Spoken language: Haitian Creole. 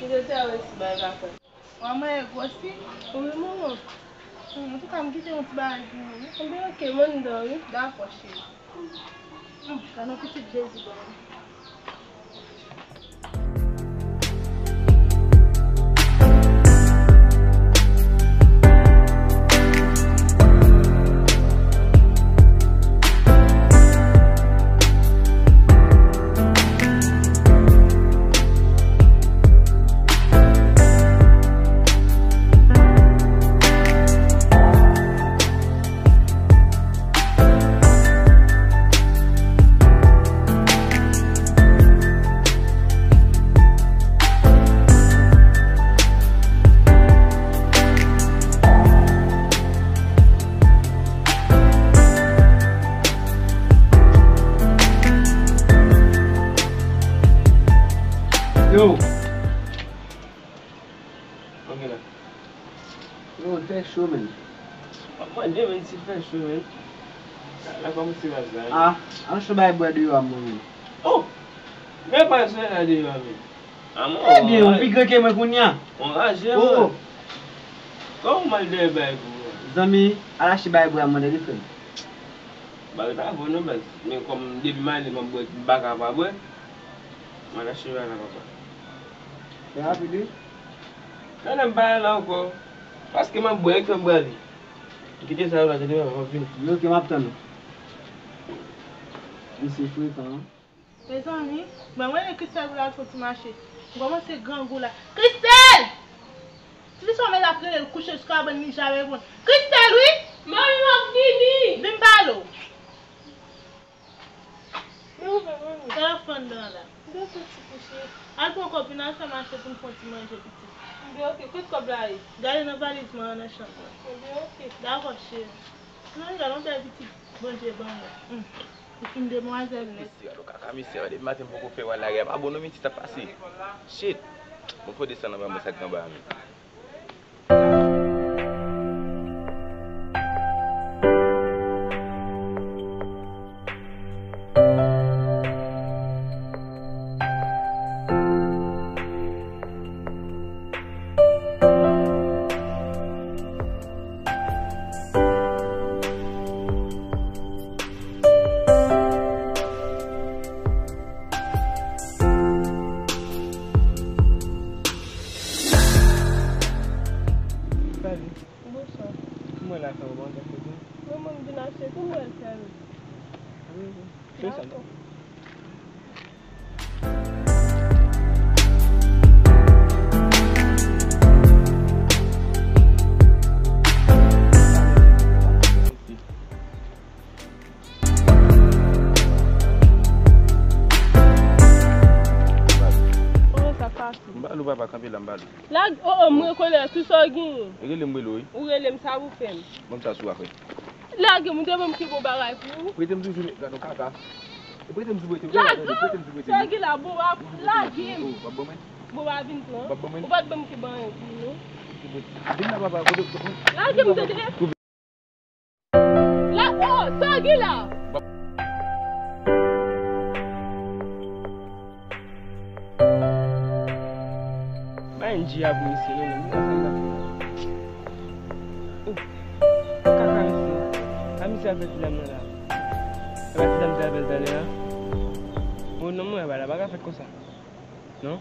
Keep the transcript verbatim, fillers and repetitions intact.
Misye te resi bay vakans. Wa mwen e gwosi. Wi, manman. Hmm, antouka, m kite yon ti bagay pou ou, wi. Ebyen, oke, m anndan, wi. Dakò, cheri. Hmm, gade yon pitit Jezi ban mwen. Yo! Ok la. Yo, fè cho, men. Mwen, demen si fè cho, men. La kòmanse raz la. Ah, an cho bay bwè deyò a mwen, men. Oh! Men pa sou la deyò a, men. Ebyen, ou pi gran ke mwen kounye a. On raje, oh, man. Kòman w mal dèyè bay pou mwen? Zanmi, al achte bay bwè a mwen, tande frè m. Bagay ta bon non, baz. Men kòm depi m ale, m ap bwè, m pa ka pa bwè. M al achte bagay la, papa. Fè rapid, wi. Tande m pale la ankò. Paske m ap bwè, ki fè m prale. Kite sa yo la, tande, m ap vini. Wi, ok, m ap tann ou. Misye frekan, an. Mezanmi, mwen, mwen, Christelle pou l al fè ti mache. M kòmanse grangou la. Christelle! Ti fi sa w mèt ap rele l kouche sou kabann li, jan reponn. Christelle, wi! Manmi, m ap vini! Vin pale w. Men ou fè, manmi? Sa w ap fè anndan an la? M te fè ti kouche. Al pran kòb, vin al fè mache pou n fè yon ti manje, pitit. Ebyen, ok. Kote kòb la ye? Gade nan valiz mwen an, nan chanm mwen. Ebyen, ok. Dakò, cheri. Nan, gade yon bèl pitit Bondye ban mwen. Hmm. Ou fin demwazèl nèt. Mesye, gade yon kaka, mesye, depi maten m poko fè wè lari a. Pa bon non, men ti sa pase. Shit. Bon, fò desann anba, mwen sa k anba a, men. Salut. Bonswa. Kòman w la, frè, ou bon, tande? Wi, mwen, m vin achte tou, m wè l fèmen. Wi, wi. Fè sa. Dakò. Kòman sa k pase? M ba l ou papa, kanpe la, m ba l ou. Lage, oh, oh, m rekonèt tout sa w genyen. Rele m, rele w, wi. Ou rele m, sa pou fè m. Ban m sa sou a, frè. Lage m, ou te ban m ki bon bagay pou ou. Prete m toujou, gade yon kaka. Prete m sou, prete m, prete m sou, prete m. Sa w gen la, bon, w ap lage m. W ap ban mwen? Bon, w ap vin pran. W ap ban mwen? Ou pa t ban m ki bon anyen pou ou, non. Vin la, papa, kote, kote? Lage m, tande. La, oh, sa w gen la? Bay N G a pou misye, non, non, m ka fè l la. Oh, kaka misye. A misye avèk ti dam nan la. E pa ti dam sa avèk talè a. Oh, non, mwen, pa la, pa ka fèt konsa. Non?